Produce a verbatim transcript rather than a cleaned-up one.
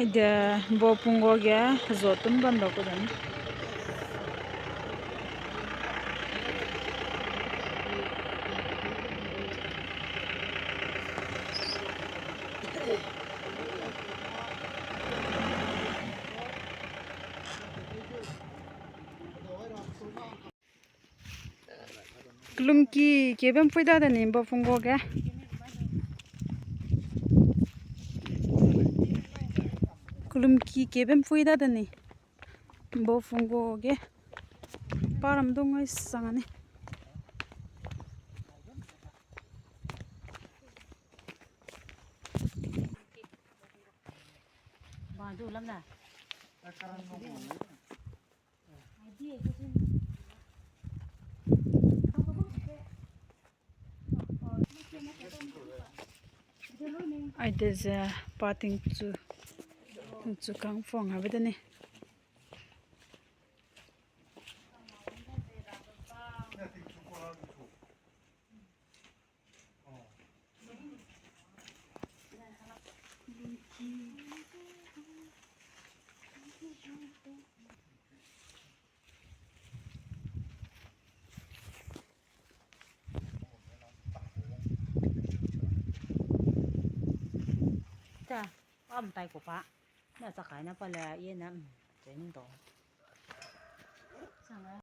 Ide bo punggo ge zo tum bam da ku dan. Kelumki kebam pui da de ni bo punggo ge. Kelumki kebam pui da de ni bo punggo ge. Param dong ai sang ani. Ba du lam da. Aide ze pa tingchu, tingchu kang phone habe de ni. Ta, pa mtai ku pa. Na chakai na pa le, ye na, mm, training to. Sanga,